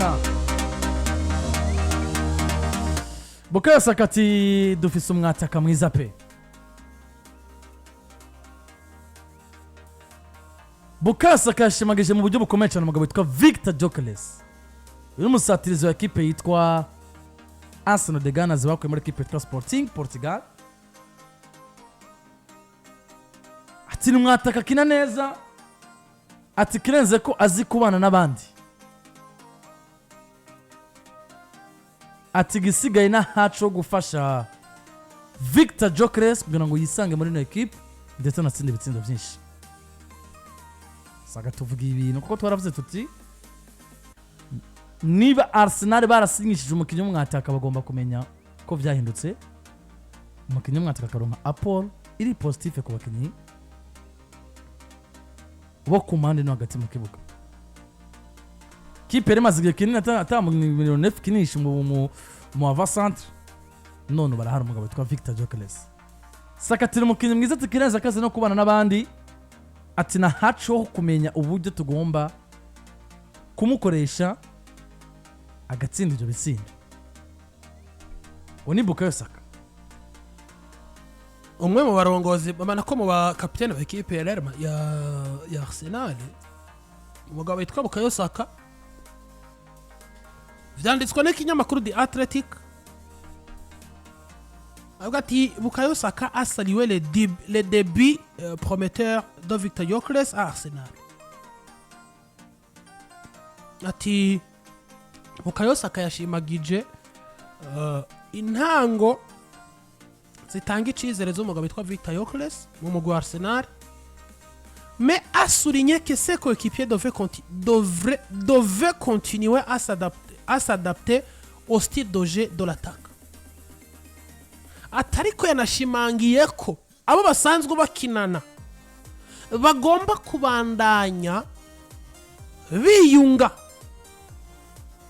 Sana. Bukayo Saka ati dufise umwataka mwiza pe. Bukayo Saka yashimagije mu buryo bukomeye cyane umugabo witwa Victor Gyokeres, uyu ni umusatirizi wa ekipe yitwa Arsenal de Gunners bakuye muri ekipe yitwa Sporting Portugal. Ati ni umwataka akina neza, ati kirenze ko azi kubana n'abandi, ati igisigaye n'ahacu ho gufasha Victor Gyokeres kugira ngo yisange muri ino ekipe ndetse anatsinde ibitsindo byinshi. Saga tuvuga ibintu kuko twaravuze tuti niba Arsenal barasinyishije umukinnyi w'umwataka, bagomba kumenya ko byahindutse, umukinnyi w'umwataka akaronka apport iri positif ku bakinnyi bo ku mpande no hagati mu kibuga. Kipe yari imaze igihe kinini ata numéro 9 ikinisha mu avant centre, none barahari umugabo witwa Victor Gyokeres. Sakatira umukinnyi mwiza, ati kirenze akazi no kubana n'abandi, ati na hacu ho kumenya uburyo tugomba kumukoresha agatsinda ibyo bitsindo. Uwo ni Bukayo Saka. Umwe mu barongozi, babana ko mu bakapitene ba ekipe ya Real ya Arsenal, umugabo witwa Bukayo Saka, vyanditswe n'ikinyamakuru The Athletic, avuga ati Bukayo Saka a salué le début prometteur de Victor Gyökeres à Arsenal. Ati Bukayo Saka yashimagije intango zitanga icyizere z'umugabo witwa Victor Gyökeres mu mugwi wa Arsenal, mais a souligné que ses coéquipiers devaient continuer à s'adapter au style de jeu de l'attaque. Atariko yanashimangiye ko abo basanzwe bakinana bagomba kubandanya biyunga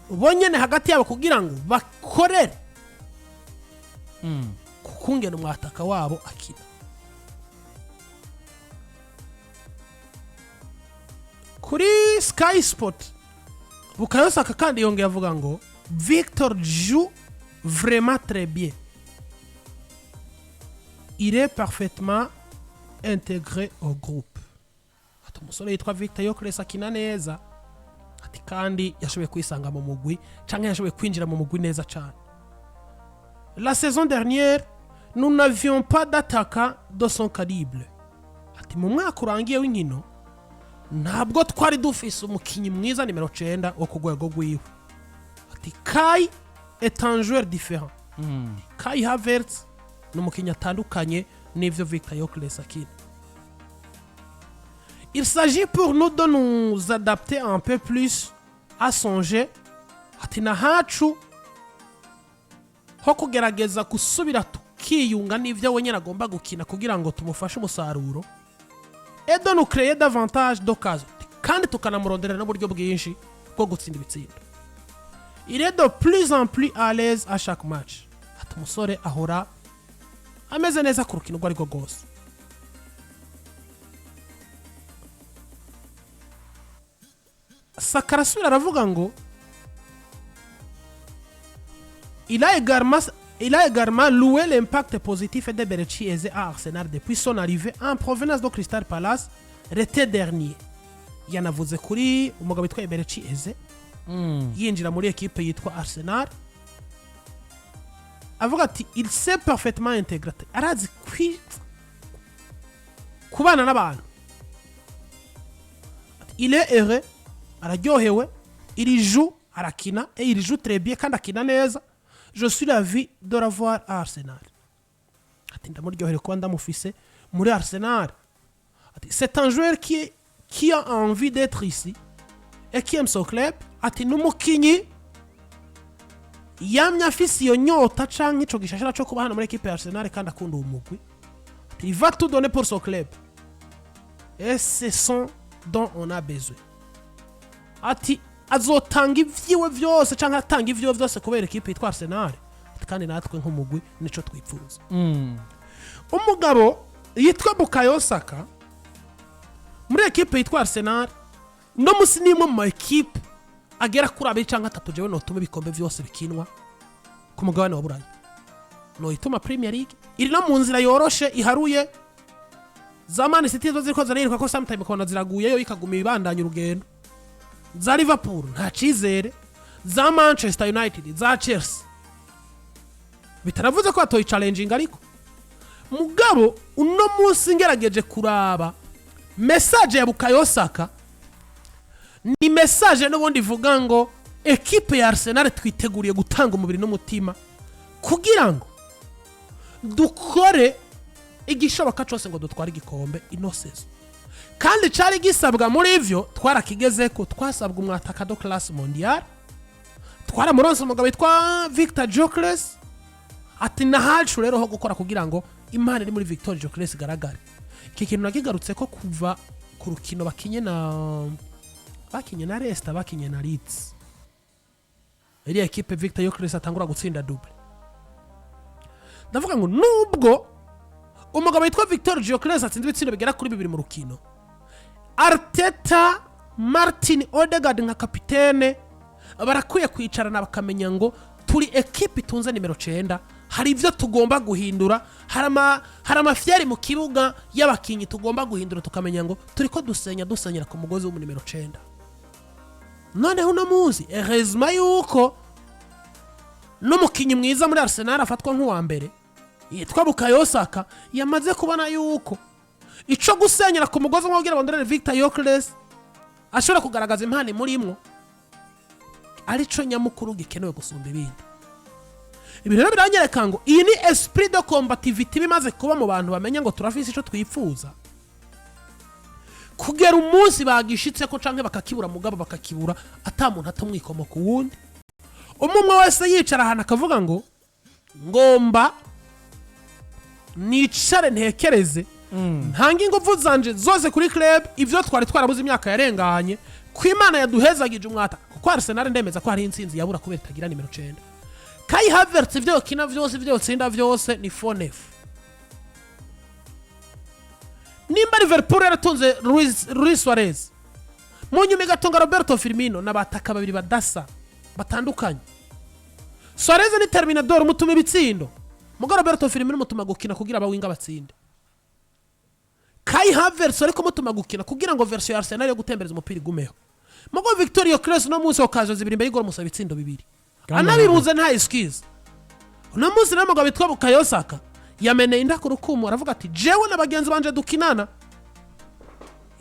bonyene hagati yabo kugira ngo bakorere ku kungena umwataka wabo akina. Kuri Sky Sport, Bukayo Saka kandi yongeye avuga ngo Victor joue vraiment très bien, il est parfaitement intégré au groupe. Ati umusore yitwa Victor Gyökeres akina neza, ati kandi yashoboye kwisanga mu mugwi canke yashoboye kwinjira mu mugwi neza cane. La saison dernière, nous n'avions pas d'attaquant de son calibre. Ati mu mwaka urangiye w'inkino ntabwo twari dufise umukinnyi mwiza nimero 9 wo ku rwego rwiwe. Ati Kai est un joueur différent. Kai Havertz ni umukinnyi atandukanye n'ivyo Victor Gyökeres akina. Il s'agit pour nous de nous adapter un peu plus à son jeu. Ati nahacu ho kugerageza gusubira tukiyunga n'ibyo we nyine agomba gukina kugira ngo tumufashe umusaruro, et de nous créer davantage d'occasions, kandi tukanamuronderera n'uburyo bwinshi bwo gutsinda ibitsindo. Il est de plus en plus à l'aise à chaque match. Ati umusore ahora ameze neza ku rukino urwo ari rwo rwose. Saka arasubira aravuga ngo il a également loué l'impact positif d'Eberechi Eze à Arsenal depuis son arrivée en provenance de Crystal Palace l'été dernier. Yanavuze kuri umugabo witwa Eberechi Eze yinjira muri ekipe yitwa Arsenal, avuga ati il s'est parfaitement intégré, arazi kubana n'abantu. Ati, il est heureux, araryohewe, il joue, arakina, et il joue très bien, kandi akina neza. Je suis ravi de l'avoir à Arsenal. Ati ndamuryoherewe kuba ndamufise muri Arsenal. Ati c'est un joueur qui a envie d'être ici et qui aime son club. Ati n'umukinyi yamye afise iyo nyota canke ico gishashara co kuba hano muri ekipe ya Arsenal kandi akunda uwo mugwi. Ati il va tout donner pour son club et c'est ce dont on a besoin. Ati azotanga ivyiwe vyose canke atanga ivyiwe vyose kubera ekipe yitwa Arsenal. Ati kandi natwe nk'umugwi nico twipfuza. Umugabo yitwa Bukayo Saka muri ekipe yitwa Arsenal no musi ni imwe mu ma ekipe Agera kuri abiri canke atatu, jewe notuma ibikombe vyose bikinwa ku mugabane wa Burayi noyituma Premier League iri no mu nzira yoroshe iharuye. Za Man City zo ziriko zariruka ko sometime ukabona ziraguyeyo, ikaguma ibandanya urugendo. Za Liverpool nta cizere, za Manchester United, za Chelsea, bitaravuze ko batoye challenging. Ariko mugabo uno munsi ngerageje kuraba message ya Bukayo Saka, ni message n'ubundi ivuga ngo ekipe ya Arsenal twiteguriye gutanga umubiri n'umutima kugira ngo dukore igishoboka cyose ngo dutware igikombe ino saison. Kandi cari gisabwa muri ivyo twarakigeze ko twasabwa umwataka de classe mondiale, twaramuronse umugabo witwa Victor Gyökeres. Ati nahacu rero ho gukora kugira ngo imana iri muri Victor Gyökeres igaragare. Iki kintu nakigarutse ko kuva ku rukino bakinye na Leicester, bakinye na Leeds, iriya ekipe Victor Gyökeres atangura gutsinda double. Ndavuga ngo nubwo umugabo witwa Victor Gyökeres atsinze ibitsindo bigera kuri bibiri mu rukino, Arteta, Martin Odegaard nka kapitene barakwiye kwicarana bakamenya ngo turi ekipe itunze nimero 9, hari ibyo tugomba guhindura, hari amafyeri mu kibuga y'abakinnyi tugomba guhindura, tukamenya ngo turi ko dusenya dusenyera ku mugozi wo mu nimero 9. Noneho uno munsi heureusement yuko n'umukinnyi mwiza muri Arsenal afatwa nk'uwa mbere yitwa Bukayo Saka yamaze kubona yuko ico gusenyera ku mugozi umwe kugira ngo Victor Gyökeres ashobora kugaragaza impano imurimwo arico nyamukuru gikenewe gusumba ibindi. Ibi rero biranyereka ngo iyi ni esprit de combativité bimaze kuba mu bantu, bamenya ngo turafise ico twifuza kugera umunsi bagishitse ko canke bakakibura, mugabo bakakibura ata muntu atamwikomo ku wundi. Umwe umwe wese yicara ahantu akavuga ngo ngomba nicare ntekereze, ntange ingufu zanje zose kuri club, ivyo twari twarabuze imyaka yarenganye ko Imana yaduhezagije umwata. Kuko Arsenal ndemeza ko hari intsinzi yabura kubera itagira nimero 9. Kai Havertz ivyo yokina vyose, ivyo yotsinda vyose, ni 4. Nimba Liverpool yaratunze Luis Suarez, mu nyuma igatunga Roberto Firmino, n'abataka babiri badasa, batandukanye. Suarez ni terminador, umutuma ibitsindo, muga Roberto Firmino umutuma gukina kugira abawinga batsinde. Kai Havertz ariko mutuma gukina kugira ngo version ya Arsenal yo gutembereza umupira igumeho. Mugo Victor Gyökeres no munsi occasion zibiri imbere y'igoro, musaba ibitsindo bibiri. Kandi anabibuze nta excuse. Uno munsi rero umugabo witwa Bukayo Saka yameneye inda ku rukumu, aravuga ati jewe na bagenzi banje dukinana,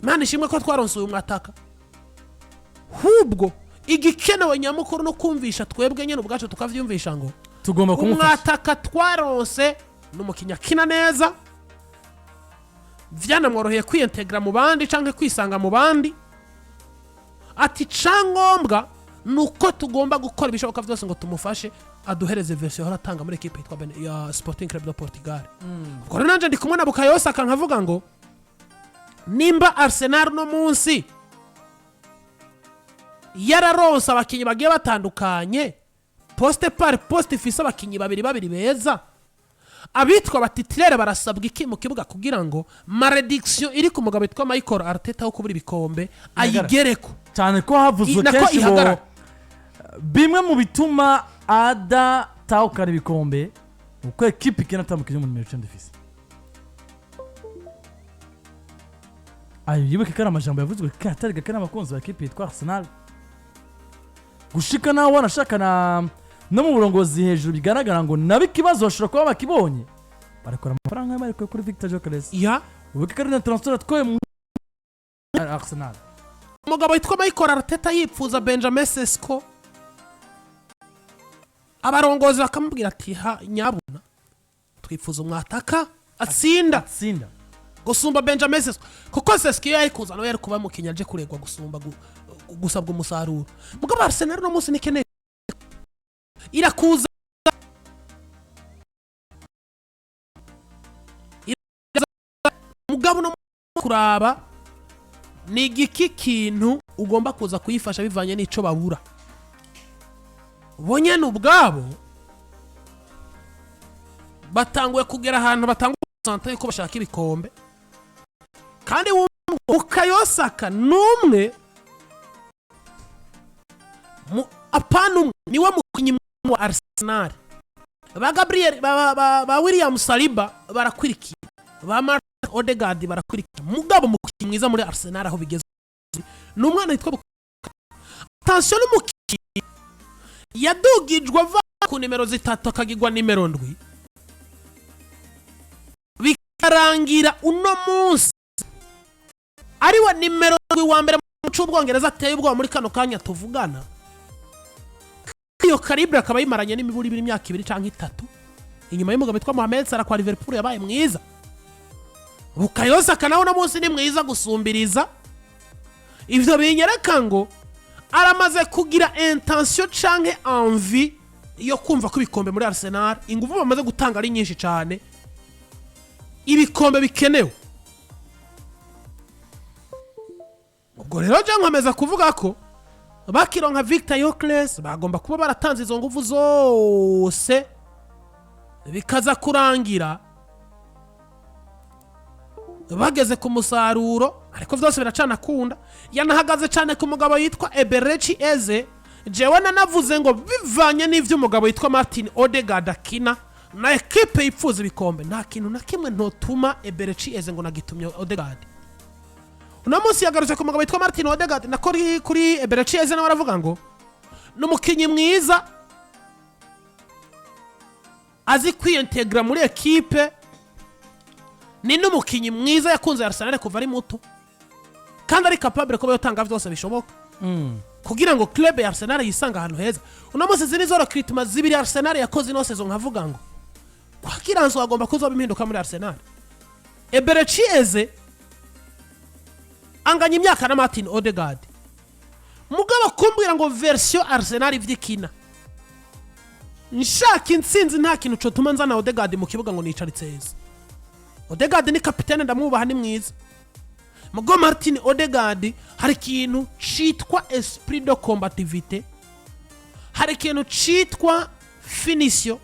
Imana ishimwe ko twaronse uyu mwataka. Hubwo igikenewe nyamukuru no kumvisha twebwe nyine ubwacu, tukavyumvisha ngo tugomba kumufasha. Umwataka twaronse ni umukinnyi akina neza, vyanamworoheye kwiyentegra mu bandi canke kwisanga mu bandi. Ati icyangombwa ni uko tugomba gukora ibishoboka byose ngo tumufashe aduhereze version yahora atanga muri ekipe yitwa ya Sporting Club de Portugal. Ubwo rero nanje ndi kumwe na Bukayo Saka, nkavuga ngo nimba Arsenal uno munsi yararonse abakinnyi bagiye batandukanye, poste par poste ifise abakinnyi babiri babiri beza, abitwa ba titulaire barasabwa iki mu kibuga kugira ngo malédiction iri ku mugabo witwa Michael Arteta wo kubura ibikombe ayigereko? Cyane ko havuzwe nako kenshi ngo ihagarara. Bimwe mu bituma adatahukana ibikombe uko ekipe ikina atandukanye mu nimero 9 ifise. Ayo yibuke ko ari amajambo yavuzwe katari gake n'abakunzi ba ekipe yitwa Arsenal, gushika naho wanashaka na no mu burongozi hejuru bigaragara ngo nabo ikibazo bashobora kuba bakibonye, barekura amafaranga barekuye kuri Victor Gyökeres. Ubuke ko ari na transfer atwaye mu Arsenal. Umugabo witwa Michael Arteta yipfuza Benjamin Sesko, abarongozi bakamubwira ati ha nyabuna, twifuza umwataka atsinda atsinda gusumba Benjamin Sesko, kuko Sesko iyo yari kuza nawe yari kuba mukinnyi aje kuregwa gusumba gusabwa umusaruro. Mugabo Arsenal uno munsi nikeneye irakuza mugabo uno munsi kuraba ni igiki kintu ugomba kuza kuyifasha bivanye n'ico babura bo nyene ubwabo. Batanguye kugera ahantu batanga sante yuko bashaka ibikombe. Kandi Bukayo Saka n'umwe Apana umwe, niwe mukinyi wa Arsenal. Ba Gabriel, ba William Saliba barakwirikiye, ba Martin Odegaard barakwirikiye, mugabo mukinyi mwiza muri Arsenal aho bigeze ni umwana witwa attention, n'umukinyi yadugijwe ava ku nimero 3 akagirwa nimero 7, bikarangira uno munsi ariwe nimero 7 wa mbere mu c'Ubwongereza ateye ubwoba muri kano kanya tuvugana. Iyo calibre akaba yimaranye n'imiburi ibiri, imyaka 2 canke 3, inyuma y'umugabo witwa Mohamed Salah kwa Liverpool yabaye mwiza. Bukayo Saka nawe uno munsi ni mwiza gusumbiriza. Ivyo binyereka ngo aramaze kugira intention canke envie yo kumva ko ibikombe muri Arsenal, ingufu bamaze gutanga ari nyinshi cyane, ibikombe bikenewe. Ubwo rero je nkomeza kuvuga ko bakironka Victor Gyökeres bagomba kuba baratanze izo ngufu zose, bikaza kurangira bageze ku musaruro, ariko byose biracanakunda. Yanahagaze cyane ku mugabo yitwa Eberechi Eze. Jewe nanavuze ngo bivanye n'ivyo umugabo yitwa Martin Odegaard akina na ekipe yipfuza ibikombe, nta kintu na kimwe ntotuma Eberechi Eze ngo nagitumye Odegaard. Uno munsi yagarutse ku mugabo witwa Martin Odegaard na kuri Eberechi Eze, nawe aravuga ngo ni umukinnyi mwiza, azi kwiyentegra muri ekipe, ni n'umukinnyi mwiza yakunze Arsenal kuva ari muto, kandi ari capable kuba yotanga byose bishoboka kugira ngo club ya Arsenal yisanga ahantu heza. Uno munsi izi nizo recrutement zibiri Arsenal yakoze ino saison, nkavuga ngo kwa kiranzo hagomba kuzoba impinduka muri Arsenal. Eberechi Eze anganya imyaka na Martin Odegaard, mugabo kumbwira ngo version Arsenal ivyo ikina, nshaka intsinzi, nta kintu cotuma nzana Odegaard mu kibuga ngo nicaritse heza. Odegaard ni kapitene, ndamwubaha, ni mwiza, mugo Martin Odegaard hari ikintu citwa esprit de combativité, hari ikintu citwa finition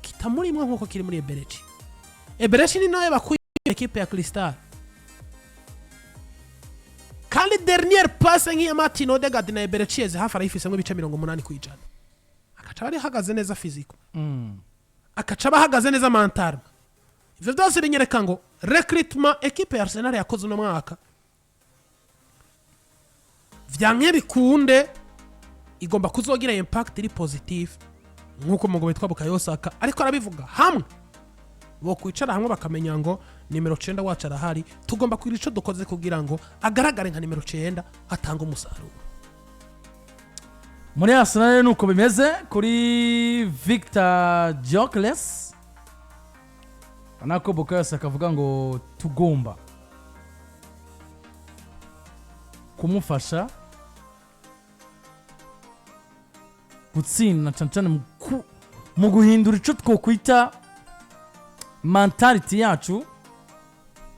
kitamurimwo nkuko kiri muri Eberechi. Eberechi ni nawe bakuye ekipe ya Crystal, kandi dernière passe nk'iya Martin Odegaard na Eberechi Eze hafi arayifisemwo ibice 80%, akaca aba ahagaze neza physique, akaca aba ahagaze neza mentalement. Ivyo byose binyereka ngo recrutement ekipe ya Arsenal yakoze uno mwaka, vyanke bikunde, igomba kuzogira impact iri positive, nk'uko umugabo witwa Bukayo Saka ariko arabivuga. Hamwe bokwicara hamwe bakamenya ngo nimero 9 wacu arahari, tugomba kugira ico dukoze kugira ngo agaragare nka nimero 9, atanga umusaruro. Muri Arsenal rero nuko bimeze kuri Victor Gyökeres, nako Bukayo Saka akavuga ngo tugomba kumufasha gutsinda, cyane cyane mu guhindura icyo twokwita mentality yacu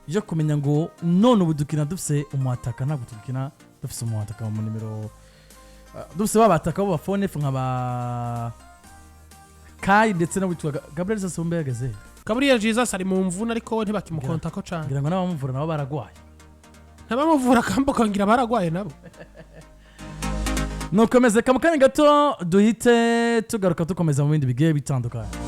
yo kumenya ngo none ubu dukina dufise umwataka, ntabwo dukina dufise umwataka mu nimero, dufise babataka bo bafone nka ba Kai ndetse no witwa Gabriel Jesus mbe yageze. Gabriel Jesus ari mu mvune, ariko we ntibakimukontako cane. Ngira ngo n'abamuvura nabo baragwaye. Ntabamuvura kambo ngira baragwaye nabo. Nukomeze kamu kanya gato, duhite tugaruka dukomeza mu bindi bigiye bitandukanye.